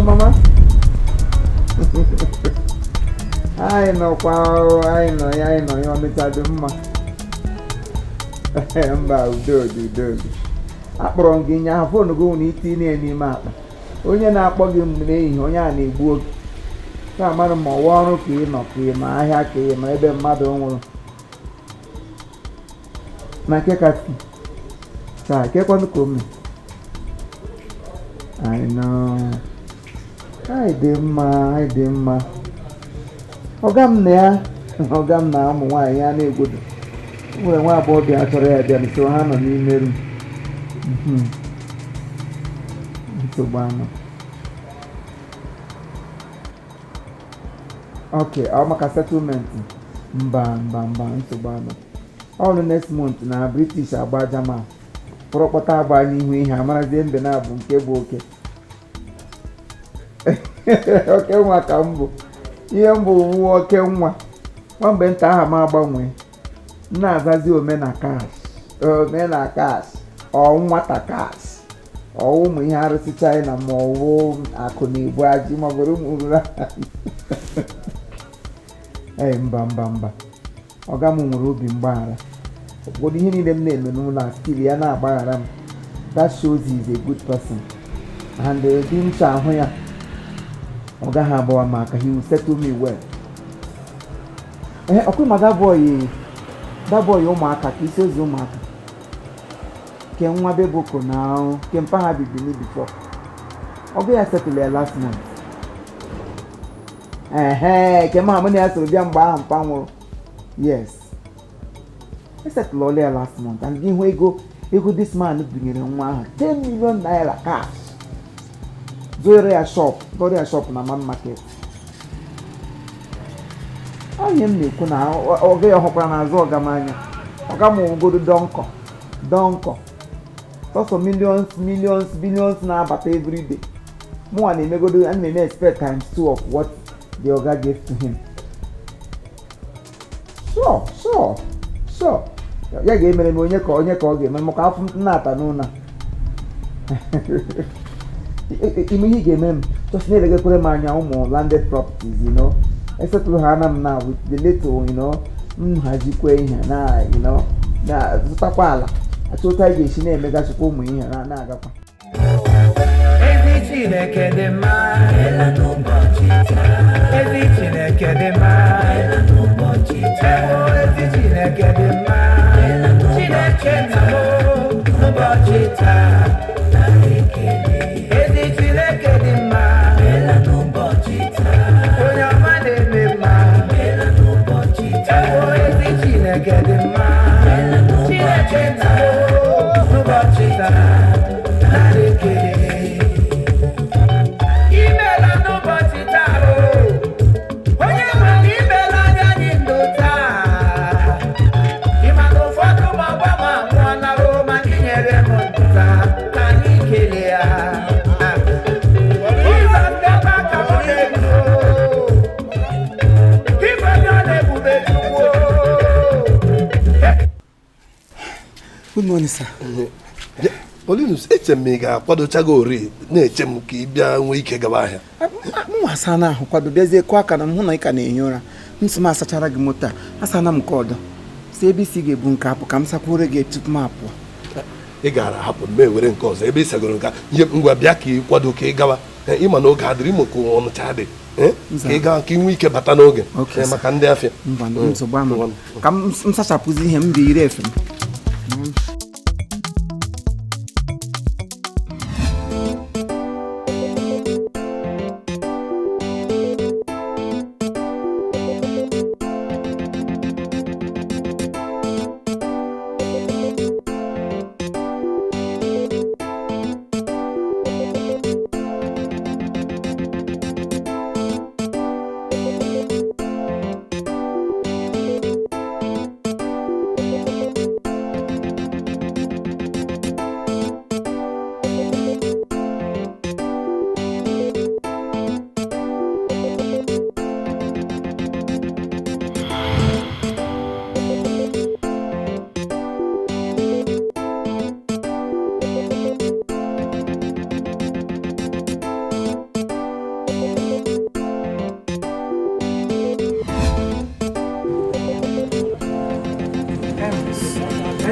Mama. Anyị nọkwa o, anyị nọ ya, anyị nọ ya. Ọnịcha dị mma. Mba, udo dị, udo dị. Akpọrọ m gị nyaahụ, phone gị nwere itinye ya n'ime akpa. Onye na-akpọ gị n'ehihie, onye a na-egbu oge ka mara ma ọwa ọrụ ka ị nọ, ka ị ma ahịa, ka ị ma ebe mmadụ nwụrụ na nke kasị taa kekwanụ ka o mee. Anyị nọ, anyị dị mma, anyị dị mma. Ọga m na ya, ọga m na ụmụ nwaanyị ya na-egwodo. O nwere nwa agbọghọbịa chọrọ ya bịa nso, ha nọ n'ime room. Nsogbu anọ. Ok, ọ maka settlement. Mba, mba, mba, nsogbu anọ. Ọrụ next month na British agba German kpọrọkpọta agba n'ihu ihe amarazie mbe na-abụ nke bụ oke oke nwa ka m bụ. Ihe m bụ wuo oke nwa. Nwa mgbe nta aha m agbanwe, m na-azazi omena cash, omena cash, ọ nwata cash, ọ ụmụ ihe arụsị China, ma ọ wụ akụ na ebu ajị, ma ọ bụrụ ụmụ ruru. Ee, mba, mba, mba, ọga m nwere obi mgbaghara. Ụfọdụ ihe niile m na-eme n'ụlọ a, still ya na-agbaghara m. That shows he is a good person and dị ncha ahụ ya, ọ gaghị agbawa m aka. He will settle me well. Ee, ọkwa ma that boy, that boy ụmụaka ka isi ozi ụmụaka ke nwa beboko na ahụ ke mpa ha bibini before ọgụ ya settle ya last month. Ehe, ke ma mụ na ya soro bịa mgbe ahụ mpa nwụrụ. Yes, esetụlọla ya last month. And gị hụ ego this man binyere nwa ahụ, 10 million naira cash, zụrụ ya shop, zụrụ ya shop na man market. Onye m na-ekwu na ọga ya ọhụkwara n'azụ ọga m anya, ọga m ogodo dọnkọ dọnkọ, sọsọ millions, millions, billions na-abata everyday. Mụnwa na-emegodo, ana m eme expect times two of what the oga gave to him. Sure, sure, sure, ya ga-emere m onye ka onye ka ọ ga-eme maka afọ m na-ata n'ụlọ. Ime ihe ị ga-eme m, just na-elegekwere m anya ụmụ landed properties, esetụrụ ha na m na with the little, m hazikwa ihe na na zụtakwa ala, achọ otu anyị ga-esi na-emegachikwa ụmụ ihe na na-agakwa. Ezi Chineke dị mma. Ezi Chineke dị mma. Ewo, ezi Chineke dị mma. Chineke nna m n'ụbọchị taa. Ezi Chineke dị mma. Onye ọma na-eme mma. Ewo, ezi Chineke dị mma. Chineke nna m n'ụbọchị taa. Nara ekele. Imela n'ụbọchị taa o. Onye nwere imela anya anyị ndụ taa. Ị ma na ụfọdụ ụmụ agbọghọ anwụọla o, ma gị nyere m ndụ taa, ka anyị kelee ya. Jizọs, bịakwa ka m na-ebu o. Ife onye ọ na-ebube Chukwu o. Good morning, sir. Paulinus, eche m ị ga-akwadochago ori na-eche m ka ị bịa nwee ike gaba ahịa. M asa na ahụ kwado, bịazie kụọ aka na m hụ na ị ka na-ehi ụra. M sị m asachara gị moto a, asana m nke ọdọ si ebe isi ga-ebu nke apụ ka m sakwuore gị tupu m apụọ. Ị gara ahapụ m ewere nke ọzọ ebe ị sagoro nka ihe. Ngwa, bịa ka ị kwado ka ị gawa. Ịma na oge adịrị imo ka ọnụcha dị. Ka ị gawa ka ị nwee ike bata n'oge. Okay, sir. Maka ndị afịa. Ngwa, nsogbu anọ ka m sachapụzi ihe m ga-eri efe m.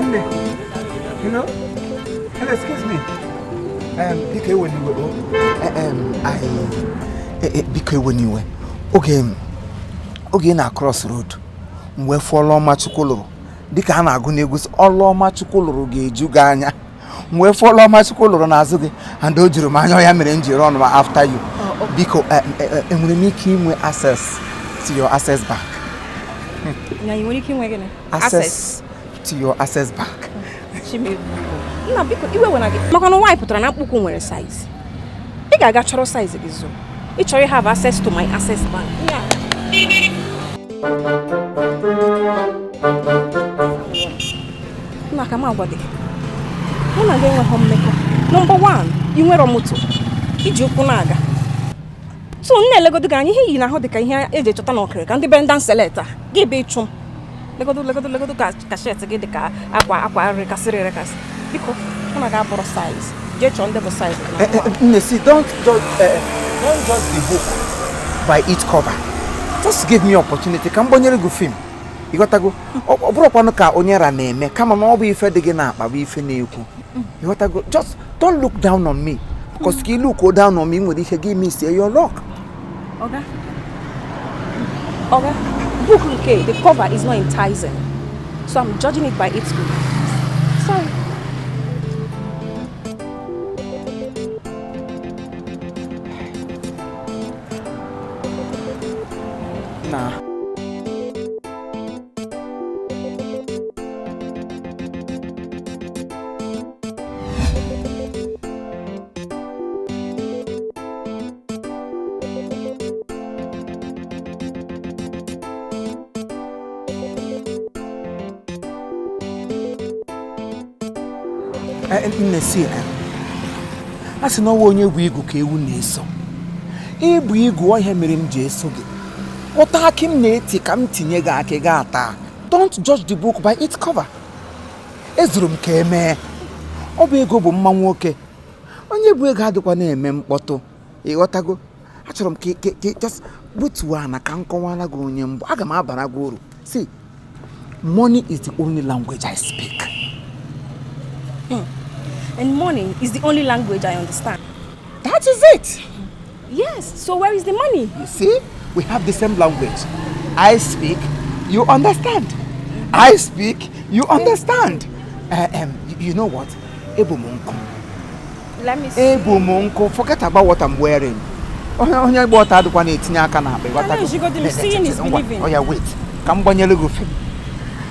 Nne. Hello? Hello, excuse me. Biko ewena iwe o. Biko ewena iwe. Oge ị na-cross road, m wee fụ ọlụ ọma Chukwu lụrụ dịka a na-agụ n'egwu sị, ọlụ ọma Chukwu lụrụ ga-eju gị anya. M wee fụ ọlụ ọma Chukwu lụrụ n'azụ gị and o juru m anya, ọ ya mere m ji run ma after you. Biko, enwere m ike inwe access to your Access Bank? Na ị nwere ike inwe gịnị? Access to your Access Bank. Chimebu. Nna, biko, iwe wena gị maka na nwaanyị pụtara na mkpụkwụ nwere size. Ị ga-aga chọrọ size gị zụ. Ị chọrọ have access to my Access Bank. Yeah. Nna, ka m agwa gị, mụ na gị enweghị mmekọ. Number 1, ị nwere moto iji ụkwụ na-aga, so m na-elegodo gị anya, ihe iyi n'ahụ dị ka ihe eji echọta n'ọkịrị ka ndị bendan select a gị ebe ịchụ m. Legodo, legodo, legodo ka shirt gị dị ka akwa rekasịrị erekasị. Biko, mụ na gị abụrụ size. Jee chọọ ndị bụ size gị na Nne, see, don't judge the book by its cover. Just give me opportunity ka m gbanyere gị film. Ịghọtago? Ọ bụrụkwanụ ka onye ra na-eme, kama na ọ bụ ife dị gị n'akpa bụ ife na-ekwu. Ịghọtago? Just don't look down on me. Because ka ị look down on me, ị nwere ike gị miss your luck. Oga. Oga, book nke the cover is not enticing. So I'm judging it by its book. Sorry. Na. Nne, si a sị na ọwa onye bụ igu ka ewu na-eso. Ịbụ igu ọhịa mere m ji eso gị. Ụta akị m na-eti ka m tinye gị akị gị ata. Don't judge the book by its cover. Ezuru m ka emee. Ọ bụ ego bụ mma nwoke. Onye bụ ego adịkwa na-eme mkpọtụ. Ịghọtago? Achọrọ m ka just butuo ana ka m kọwara gị onye mbụ. Aga m abara gị uru. See, money is the only language I speak. And money is the only language I understand. That is it. Yes, so where is the money? You see, we have the same language. I speak, you understand. I speak, you understand. You know what? Ebu m nkụ. Let me see. Ebu m nkụ. Forget about what I'm wearing. Onye gba ọtọ adịkwa na-etinye aka n'akpa, ịghọtago? Can I Le- Seeing is ngwa, believing. Oh yeah, wait. Ka m gbanyere gị film.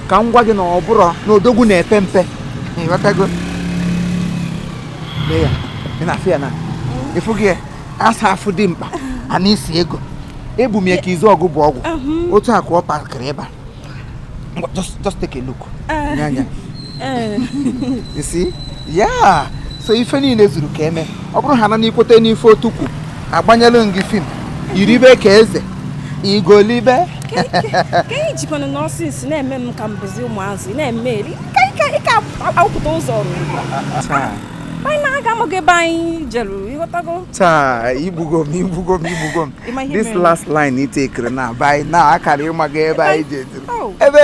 Ka m gwa gị na ọ bụrụ na odogwu na-epe mpe. Ịghọtago? Lee ya. Ị na-afụ ya na? Ịfụ gị ya? Asa afụ dị mkpa. A na-esi ego. Ebu m ya ka izu ọgụ bụ ọgwụ. Otu a ka ọ pakịrị ebe a. Ngwa, just take a look. Nye anya. You see? Yeah. So ife niile zuru ka eme. Ọ bụrụ ha na n'ikwete n'ife otukwu, agbanyelụ m gị film. Iribe ka eze. Igolibe. Ka anyị jikwana nonsense na-eme m ka mbụzi ụmụazị na-eme eri ka ị ka awụpụta ụzọ. Taa. Anyị na-aga amaghị ebe anyị jeru, ịghọtago? Taa, igbugo m, igbugo m, igbugo m. Ịma ihe This mere? last line i tekere na by now akara ịmaga ebe anyị jeduru. Oh. Ebe!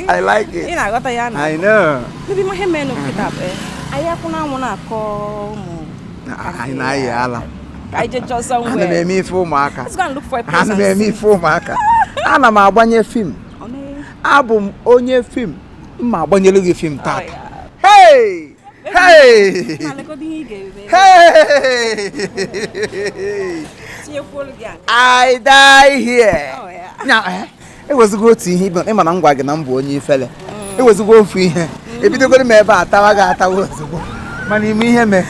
I like Ị it. na-aghọta ya na I know. maybe ma ihe mere nkịta bụ anyị akwụ n'anwụ na-akọ ụmụ. Anyị na-ayị ala. Ka anyị jee chọọ Ana m somewhere. eme ife ụmụaka. Let's go and look for a place Ana m and eme sit. ife ụmụaka. Ana m agbanye film. Ọ na- Abụ m onye film. M ma agbanyere gị film Oh, tata. yeah. Hey! Hey! Na-elegodo ihe ị ga-eme. Hey! Tinyekwuolu gị aka. I die here. Oh, yeah. Nya, ewezugo otu ihe ibe, ịma na m gwa gị na m bụ onye ifele. Ewezugo ofu ihe. Ebidogoro m ebe a atawa gị atawa ozugbo. Mana ime ihe mee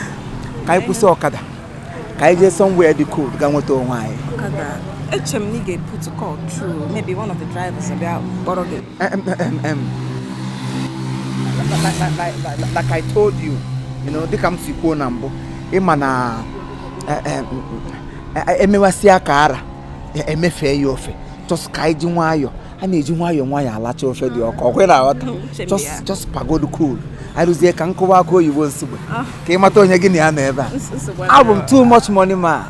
ka anyị kwụsị ọkada. Ka anyị jee somewhere dị cool ga nweta onwe anyị. Ọkada. Eche m na ị ga-put call through maybe one of the drivers abịa kpọrọ gị. Like I told you, dịka m si kwuo na mbụ, ịma na emewasịa ka ara emefee ya ofe. Just ka anyị ji nwayọọ, a na-eji nwayọọ nwayọọ alacha ofe dị ọkụ, ọkwa ị na-aghọta? Uche m Just ya. just pagodo cool. Arụzie ka nkụwa aka oyibo nsogbe ka ị mata onye gị na ya nọ ebe a. Nsogbu Abụ m too much money man.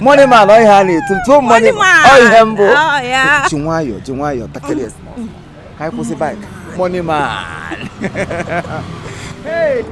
Money man, ọ ihe a na-etu m too money Money man. ọ ihe mbụ. Oh, yeah. Ji nwayọọ, ji nwayọọ, takịrị small. Ka anyị kwụsị bike. Money man. Hey!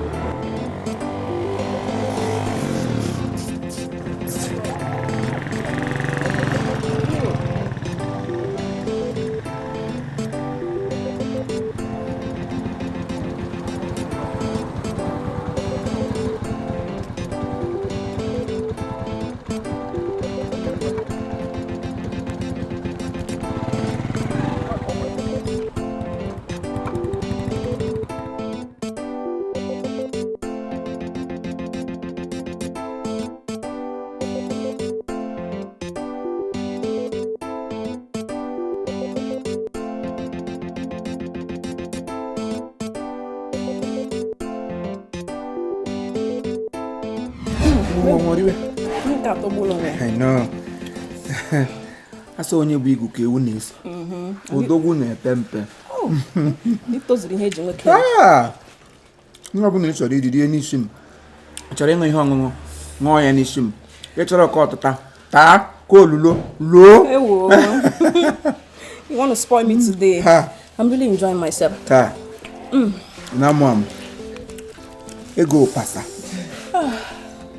Nke atọgbula onwe ya. I know. Asọ onye bụ igu ka ewu na-eso. Odogwu na-epe mpe. Ị tozuru ihe eji nwoke. Ah! Ihe ọbụla ị chọrọ iri, rie n'isi m. Ị chọrọ ịṅụ ihe ọṅụṅụ, ṅụọ ya n'isi m. Ị chọrọ ka ọtụta, taa ka olulo loo. Ewo. You want to spoil me today? Ha. I'm really enjoying myself. Taa. Na mụ am. Ego pasa.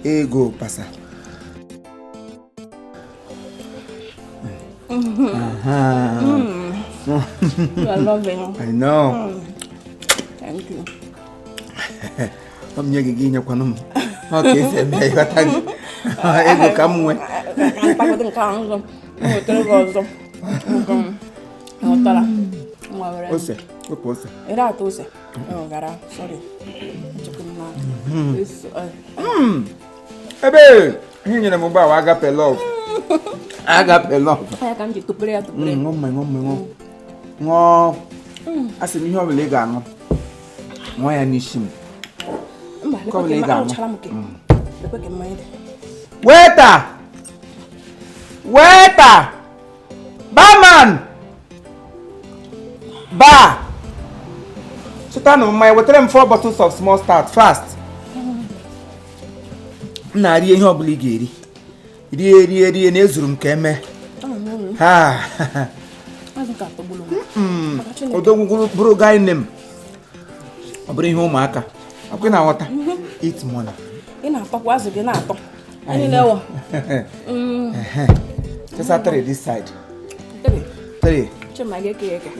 Ego pasa. Aha. You are loving. I know. Thank you. Ọ m nye gị, gị nyekwanụ m. Ọ ka esi eme, ịghọta gị. Ego ka m nwee. Ka m tagodu nke ahụ ọzọ. M wetere gị ọzọ. Nke m. Ghọtara. Nwa were. Ose, wepụ ose. Ị ata ose? Oh, gara. Sorry. Echekwa m na. Ebe ihe nyere m ụgbọ awa agape love. Agape love. Ya ka m ji tụpere ya tụpere. Ṅụọ mmanya, ṅụọ mmanya, ṅụọ. A sị m ihe ọbụla ị ga-aṅụ, ṅụọ ya n'isi m. Mba, Nke ọbụla ị ga-aṅụ. Awụchala m ke. Lekwe ke mmanya dị. Waiter! Waiter! Barman! Bar! Chụtanụ mmanya, wetara m 4 bottles of small stout fast. M na-rie ihe ọbụla ị ga-eri. Rie, rie, rie, na ezuru m ka eme. Ha! Azụ ka atọgbula onwe. Maka Chineke. Odogwu bụrụ guy name. Ọ bụrụ ihe ụmụaka. Ọkwa ị na-aghọta? Eat money. Ị na-atọkwa azụ gị na-atọ. Anyị na-ewo. Just three this side. Three. Three. Chima ga-eke ya eke.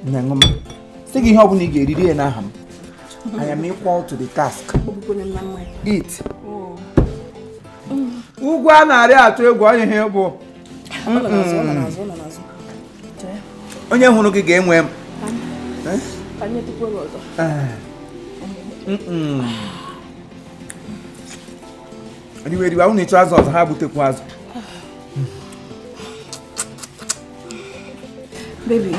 Na-aṅụ m. Sị gị ihe ọbụla ị ga-eri, rie n'aha m. I am equal to the task. Ogbukwe m na mmanya. Eat. Ugwu a na-arị atụ egwu onye ihe bụ. Ọ nọ n'azụ, ọ nọ n'azụ, ọ nọ n'azụ. Chere. Onye hụrụ gị ga-enwe m. Ka anyị tupu oge ọzọ. Riwe, riwe, ahụ na-echu azụ ọzọ, ha butekwa azụ. Baby.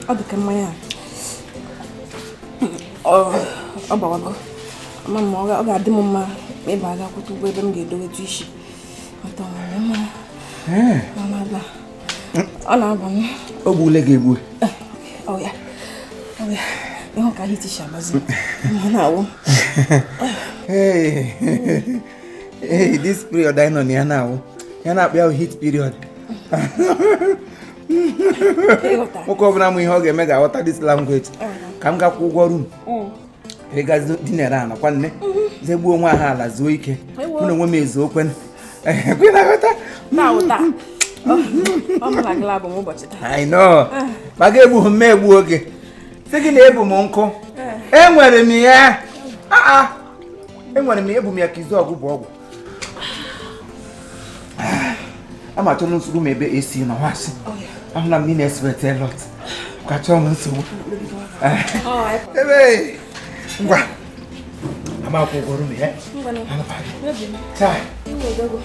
Ọ dị ka mmanya a. Ọ gbawago. Ama m ọ ga-adị m mma ma ịba aga kwụta ụgwọ ebe m ga-edowetu isi. Ọtọ m mma. Ọ na-aba. Ọ na-aba m. O gbuole gị egbu. Ọ ya. Ọ ya. Ịhụ ka hit si agbazi. Ọ na-awụ. Hey. Hey, this period anyị nọ na ya na-awụ. Ya na-akpọ ya heat period. Ịghọta. Nwoke ọbụla mụ ihe ọ ga-eme ga-aghọta this language. Ka m gakwa ụgwọ room. Ị gazi dinara ala kwa nne. Zegbuo onwe ha ala zuo ike. Ewo. Mụ na onwe m ezuo okwen. Kwe na-aghọta? Taa wụ taa. Ọ mụ na gị labụ m ụbọchị taa. I know. Maka egbughị m egbu oge. Sị gị na ebu m nkụ. Enwere m ya. Ah. Enwere m ya, ebu m ya ka izu ọgụ bụ ọgwụ. Ama achọ nsogbu m ebe AC nọ nwasị. Ahụla m na sweat a lot. Ka chọọ m nsogbu. Ebe ngwa. Ama akwụ ụgwọ room ya. Ngwanụ. Baby m. Taa. Iwe odogo.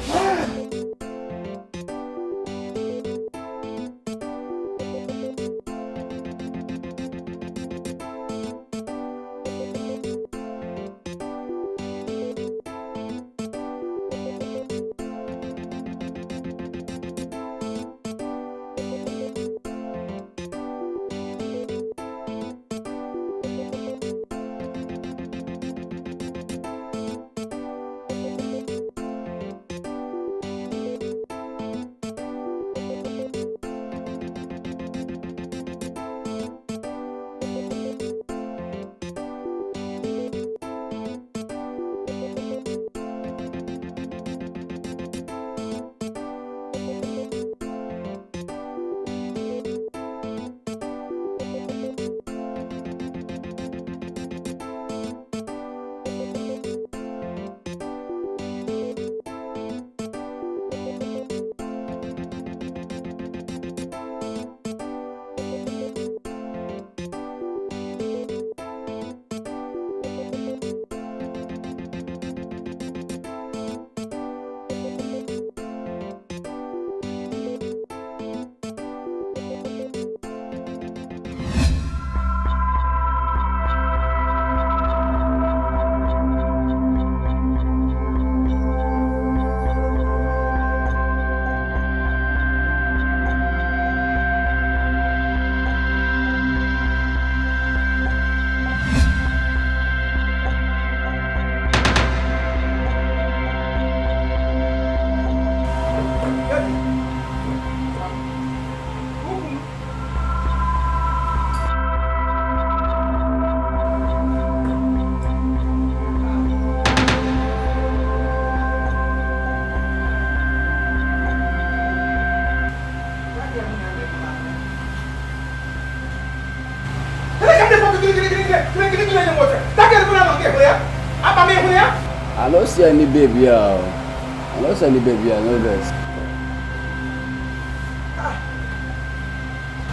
I no see any babe here. I no see any babe here, no vex.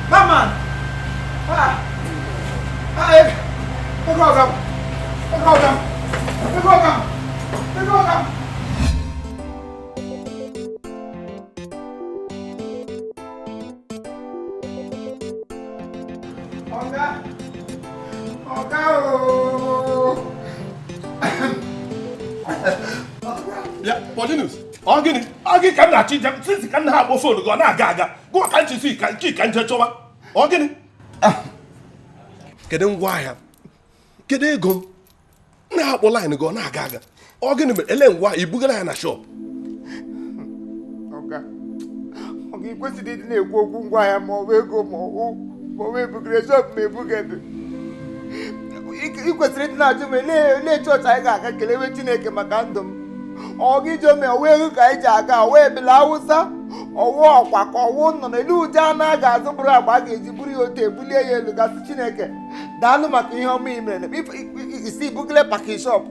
Mama! Ah! Ah! Ego ọga m! Ego ọga m! Ego ọga m! Ego ọga m! Ọga! Ọga ooo! Bịa, Paulinus, ọ gịnị? Ọ gị ka m na-achọ ije since ka m na-akpọ phone gị ọ na-aga aga. Gụwa ka nchi si ka nchi ka nje chọwa. Ọ gịnị? Kedu ngwa ahịa? Kedu ego m? M na-akpọ line gị ọ na-aga aga. Ọ gịnị mere? Ele ngwa i bugara ya na shop. Ọga, ọga ị kwesịrị ịdị na-ekwu okwu ngwa ahịa ma ọ bụ ego ma ọ bụ ebugara shop ma ebugebe. Ị kwesịrị ịdị na-ajụ m elee chọọchị anyị ga-aga kelewe Chineke maka ndụ m. Ọ gị jụ m ọwa ego ka anyị ji aga ọwa ebele Awụsa ọwa ọkwa ka ọwụ nọ na elu ụdị anụ a ga-azụ bụrụ agba a ga-eji buru ya otu ebulie ya elu gasị Chineke daalụ maka ihe ọma i mere isi ibugele parking shop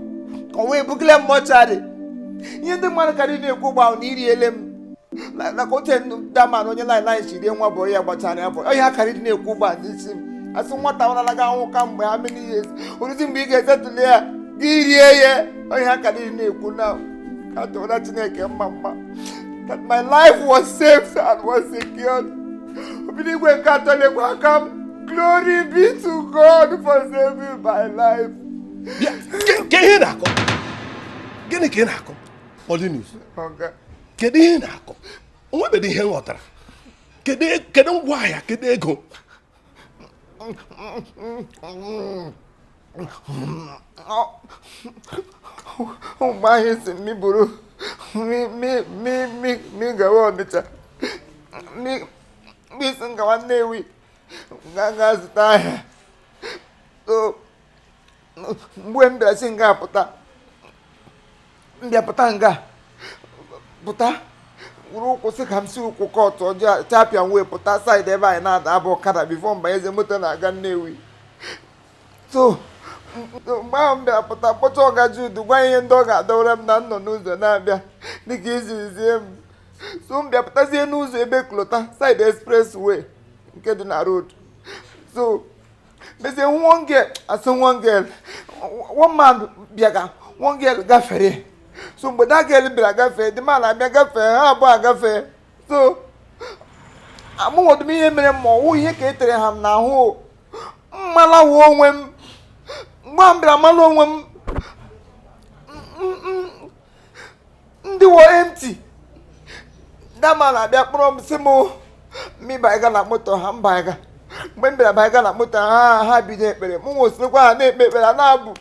ka ọwa ebugele mortuary. Ihe ndị mmadụ karịrị na-ekwu ụgbọ ahụ na iriele m naka otu daman onye line line si rie nwa bụ ya gbachara ya bụ ọhịa karịrị na-ekwu ụgbọ a n'isi m asị nwata naraga anwụ kamgbe ha many years oruzi mgbe ị ga-esetụli ya gị rie ya ọhịa karịrị na-ekwu na ka tụwara Chineke mma mma that my life was saved and was secured. Obinigwe nke atọ lekwa aka m. Glory be to God for saving my life. Ke ihe na-akọ? Gịnị ka ị na-akọ? Paulinus, kedu ihe ị na-akọ? O nwebeghị ihe m ghọtara. Kedu ngwa ahịa? Kedu ego? Mgbe ahụ si mi buru mi gawa Ọnịcha mi si ngawa Nnewi ga zụta ahịa. So mgbe m bịara si nga pụta m bịa pụta nga pụta wuru ụkwụ sị ka m si ụkwụ kọtụ ọjọọ chapịa wee pụta saịdị ebe anyị na-ada abụ ọkada bifo mbanyeze moto na-aga Nnewi. So mgbe ahụ m bịara pụta kpọcha ọga Jude gwa ihe ndị ọ ga-adọwara m na nnọ n'ụzọ na-abịa dịka iziri zie m. So m bịa pụtazie n'ụzọ ebe Klota side expressway nke dị na road. So mezie one girl asị one girl one man bịaga one girl gafere. So mgbe that girl bịara gafee the man abịa gafee ha abụọ agafee. So amụnwọdụ m ihe mere m ma ọwụ ihe ka e tere ha m n'ahụ mmalawo onwe m. Mgbe m bịara mara onwe m ndị wọ empty dama na-abịa kpọrọ m sị m mmịbaiga na moto ha mbaiga. Mgbe m bịara baiga na moto ha ha bido ekpere m nwosịrịkwa ha na-ekpe ekpere ha na-abụ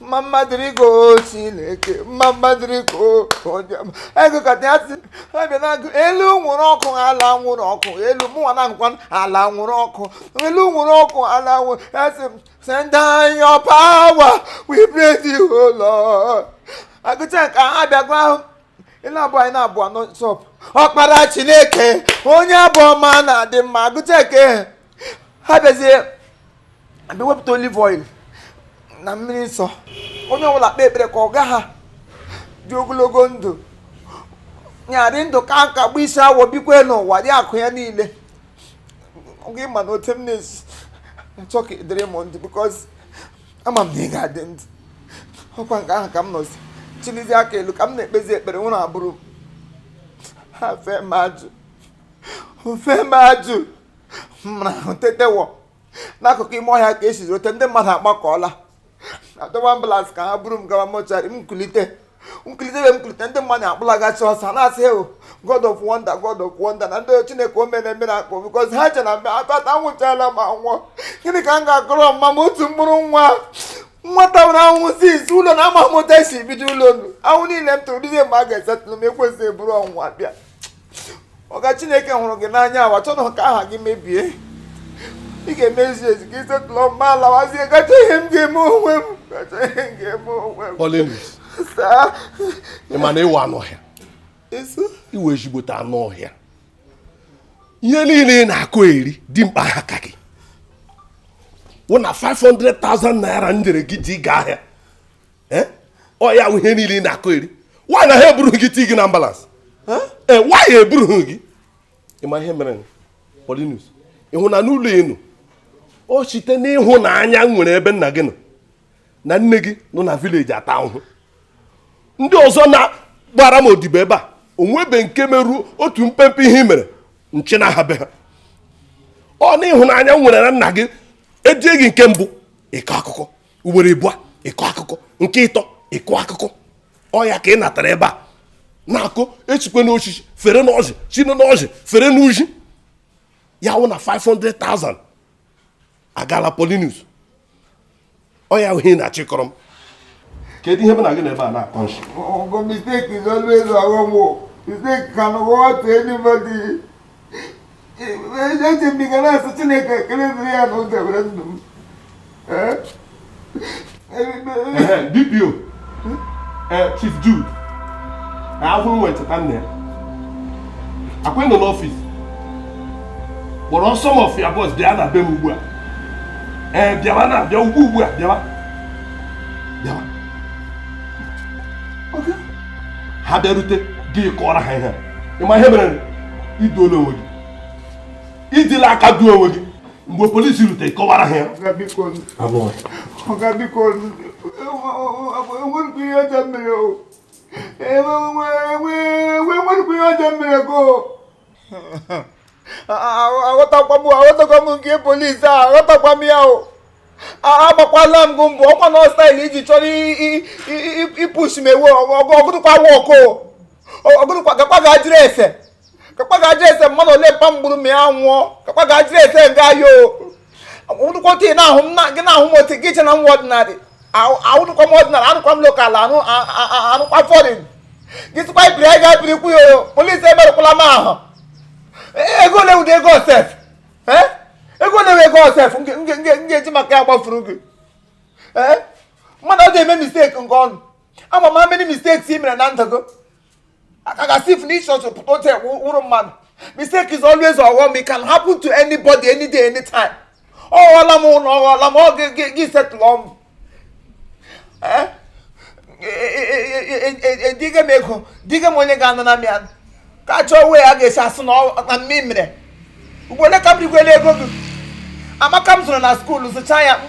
mma mma dịrị gị o Chineke mma mma dịrị gị o onye ego ka ya sị ha bịa na-agụ elu nwụrụ ọkụ ala nwụrụ ọkụ elu mụnwa na-agụkwa ala nwụrụ ọkụ elu nwụrụ ọkụ ala nwụrụ ya sị m send down your power, we praise you, O Lord. Agụcha nke ha bịagwa ahụ ị na-abụ anyị na-abụ anọ shop ọkpara Chineke onye abụ ọma na-adị mma. Agụcha nke ha bịazie abịa wepụta olive oil na mmiri nsọ onye ọbụla kpee ekpere ka ọ gaa ha dị ogologo ndụ nyarị ndụ ka nka gba isi awọ bikwe n'ụwa dị akụ ya niile. Gị ma na otu m na-esi achọ ka dịrị m ndụ because ama m na ị ga-adị ndụ. Ọkwa nke ahụ ka m nọzi chilizi aka elu ka m na-ekpezi ekpere nwụrụ abụrụ ha fee m ajụ ofe m ajụ m na tetewọ n'akụkụ ime ọhịa ka esi rote ndị mmadụ agbakọọla adọwa ambulance ka ha buru m gawa mortuary. M kulite nkulite m kulite ndị mmadụ akpụlagachi ọsọ na-asị o God of wonder, God of wonder na ndị Chineke o mere mere akpọ because ha che na mgbe akpata anwụchala ma nwụọ. Gịnị ka m ga-akọrọ mma m otu mkpụrụ nwa nwata nwere ahụhụ isi ụlọ na amaghị m otu esi bido ụlọ nụ ahụ niile m tụrụ dizie mgbe a ga-esetụlụ m ekwesịghị eburu ọnwụnwa bịa. Ọga Chineke hụrụ gị n'anya awa chọnụ ka aha gị mebie ị ga-emezi ezi ka isetụlụ mma alawazie gacha ihe m ga-eme onwe m gacha ihe m ga-eme onwe m. Paulinus, ị ma na ịwụ anụ ọhịa? Iwe ezigbote anụ ọhịa. Ihe niile ị na-akụ eri dimkpa aha ka gị. Wụ na 500,000 naira m nyere gị ji gaa ahịa. Ọ ya wụ ihe niile ị na-akọ eri. Nwaanyị na ha eburughị gị tii gị na ambulance. Ee, nwaanyị eburughị gị. Ị ma ihe mere Paulinus? Ị hụ na n'ụlọ enu o site n'ịhụnanya nwere ebe nna gị nọ na nne gị nọ na village ata ahụhụ. Ndị ọzọ na-gbara m odibo ebe a onwebe nke meru otu mpempe ihe i mere nchi na aha be ha. Ọ n'ịhụnanya nwere na nna gị ejie gị nke mbụ ịkọ akụkọ, ugboro ịbụọ ịkọ akụkọ, nke ịtọ ịkọ akụkọ. Ọ ya ka ị natara ebe a na-akụ echikwe n'osisi fere n'ọjị chinu n'ọjị fere n'uji. Ya wụ na 500,000 agala Paulinus. Ọ ya ihe na-achịkọrọ m. Kedu ihe bụ na gị na ebe a na-akọ nshi? Ogo, mistake is always ọghọm. Mistake can hurt anybody. Eji m ga na-asị Chineke ekele dịrị ya na o debere ndụ m. DPO, Chief Jude, ahụrụ nwe ncheta nna ya. Akwa nọ n'ọfịs kpọrọ some of your boys bịa na be m ugbu a. Ee, bịawa na bịa ugbu a, bịawa bịawa. Ha bịarute gị kọọrọ ha ihe a. Ị ma ihe mere? Iduola onwe gị, ijila aka duo onwe gị. Mgbe polisi rutere kọwara ha ya. Ọga biko, enwerukwu ihe ọjọọ mere o. Enwerukwu ihe ọjọọ mere go. Aghọtakwa m nke polisi a, aghọtakwa m ya o. Agbakwala m gụ mbụ, ọkwa na style iji chọrọ ipush m ewe ọgụdụkwa wọk o. Ọgụdụkwa gakwa ga jiri ese. Kakwa ga jiri ese mmadụ ole mpa m gburu m ya nwụọ. Kakwa ga jiri ese nga ya o. Ọgụdụkwa otu ị na-ahụ m gị na-ahụ m otu gị che na m ordinary. Ahụdụkwa m ordinary, anụkwa m local, anụkwa foreign. Gị sịkwa ibiri ego ebirikwu ya o. Polisi emerụkwala m ahụ. Ego ole wụdo ego osef? Ego ole ego osef m ga-eji maka ya gbafuru gị? Mmadụ ọ ga-eme mistake nke ọnụ. Ama m how many mistakes ị mere na ndụ gị. Aka ga sif na ịchọchọ pụta otu wụrụ mmadụ. Mistake is always ọghọm. It can happen to anybody, any day, anytime. Ọ ghọọla m ụlọ, ọ ghọọla m, ọ gị setụlụ m. Ediga m ego, diga m onye ga-anọ na mịa. Ka chọọ wee a ga-esi asị na mmi mere. Ugbo ole ka m rigwela ego gị? Amaka m zụrụ na skuulu zụcha ya,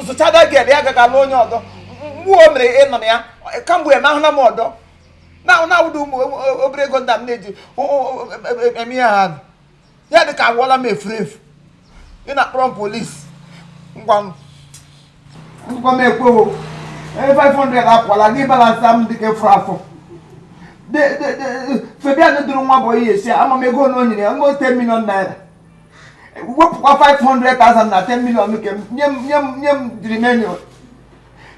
zụcha dagel ya agaghị alụ onye ọdọ. Mgbe o mere ịnọ na ya, kamgbe emahụla m ọdọ. Na-awụda ụmụ obere ego nda m na-eji eme ihe ha. Ya dị ka agwọla m efuru efu. Ị na-akpọrọ m polisi. Ngwa ngwa m ekwewo. 500 akwala gị balansa m dịka efuru afọ. Fabian duru nwa bụ ihe esi ama m ego na o nyere ya almost 10 million naira. Wepụkwa 500,000 na 10 million nke m nye m jiri menu.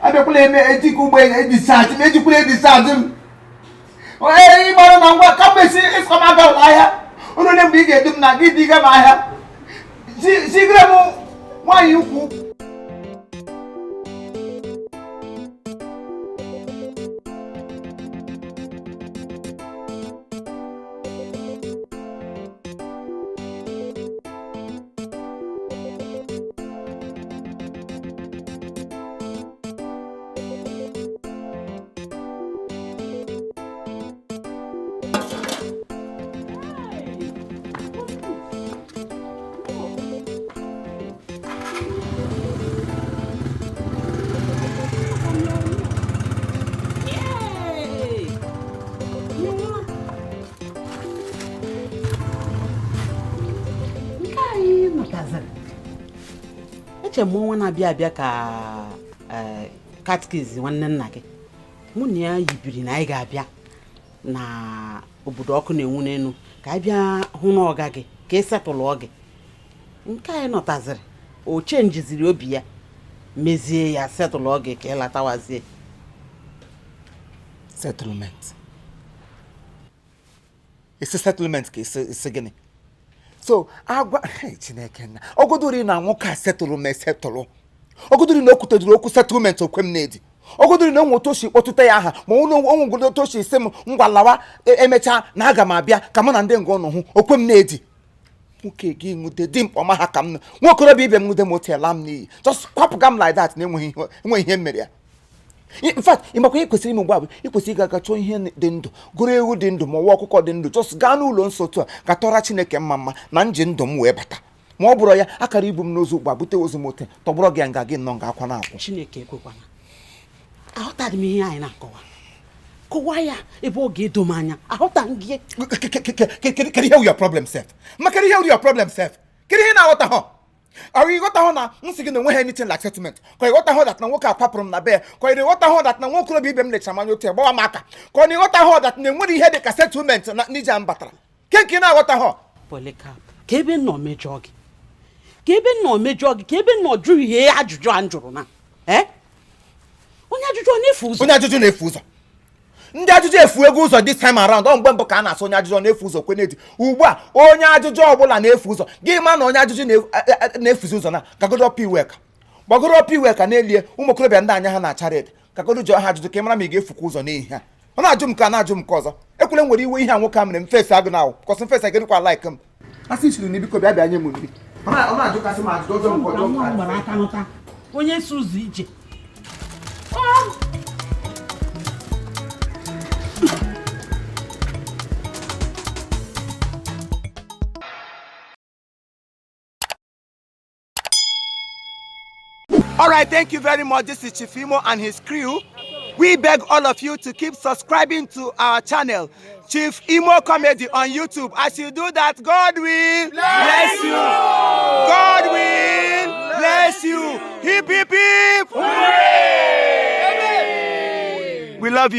Abịakwala eme ejikwa ụgbọ edisaji m, ejikwala edisaji m. Ee, ịgbara na ngwa kamgbe si ịsọ m aga ụlọ ahịa. Ụlọ ole mgbe ị ga-edu m na gị diga m ahịa. Zigere m nwaanyị ukwu. Eche m ọnwa na-abịa abịa ka katkis nwanne nna gị mụ na ya yibiri na anyị ga-abịa na obodo ọkụ na-enwu n'elu ka anyị bịa hụ n'ọga gị ka ị setụlụ gị. Nke anyị nọtaziri o chenjiziri obi ya mezie ya setụlụ gị ka ị latawazie. Settlement. Isi settlement ka isi gịnị? So agwa Chineke nna ogodori na nwoke a setụlụ ma esetụlụ. Ogodori na o kwuteduru okwu settlement okwe m na-edi. Ogodori na onwe otu o si kpọtụta ya aha ma onwe otu o si sị m ngwa lawa emechaa na aga m abịa ka mụ na ndị nga ọnụ hụ okwe m na-edi. Nwoke gị nwude dị mkpa ọma ha ka m nọ. Nwa okorobịa ibe m nwude m otu ela m n'iyi, just kwapụga m like that na enweghị ihe m mere ya. In fact, ịmakwa ihe kwesịrị ime ugbu a bụ ị kwesịrị ịga aga chọọ ihe dị ndụ, gụrụ ewu dị ndụ ma ọwa ọkụkọ dị ndụ, just gaa n'ụlọ nsọ otu a ka tọra Chineke mma mma na nji ndụ m wee bata. Ma ọ bụrụ ya akara ibu m n'ozu ugbu a, bute ozu m ote tọgbọrọ gị nga gị nọ nga akwa na-akwụ. Chineke ekwekwana. Aghọtaghị m ihe anyị na-akọwa. Kọwaa ya ebe ọ ga-edo m anya. Aghọtaghị gị. Kedu ihe wụ your problem sef? Ma kedu ihe wụ your problem sef? Kedu ihe na-aghọtaghọ? Ọ ịghọtaghọ na m sị gị na onweghị anything like settlement? Ka ịghọtaghọ that na nwoke akwapụrụ m na be ya? Ka ị ịghọtaghọ that na nwa okorobịa ibe m lechara m anya otu ya gbawa m aka? Ka ọ na ịghọtaghọ that na enwere ihe dị ka settlement na n'ije m batara ke nke ị na-aghọtaghọ? Polycarp, ka ebe nọ mejọọ gị, ka ebe nọ mejọọ gị, ka ebe nọ jụ ihe ajụjụ a m jụrụ na onye ajụjụ ọ na-efu ụzọ. Onye ajụjụ na-efu ụzọ. Ndị ajụjụ efu ego ụzọ this time around. Ọ mgbe mbụ ka a na-asụ onye ajụjụ ọ na-efu ụzọ kwe na-edi. Ugbu a onye ajụjụ ọbụla na-efu ụzọ. Gị ma na onye ajụjụ na-efuzi ụzọ na gagodo ọpụ iwe ka gbagoro ọpụ iwe ka n'elie ụmụ okorobịa ndị anya ha na-acha red, gagodo jụọ ha ajụjụ ka ị mara ma ị ga-efukwa ụzọ n'ihi ha. Ọ na-ajụ m ka na-ajụ m nke ọzọ. Ekwule m nwere iwe ihe a nwoke a mere m fesi agụ na ahụ kọsị mfesi agịrịkwa like m. Asị siri na biko bịa bịa nye m nri. Ọ na-ajụkasị m ajụjụ ọjọọ nke ọjọọ. Nwa m gbara aka nụta onye si ụzọ ije. All right, thank you very much. This is Chief Imo and his crew. We beg all of you to keep subscribing to our channel, Chief Imo Comedy on YouTube. As you do that, God will bless you. God will bless you. Hip, hip, hip. Hooray! We love you.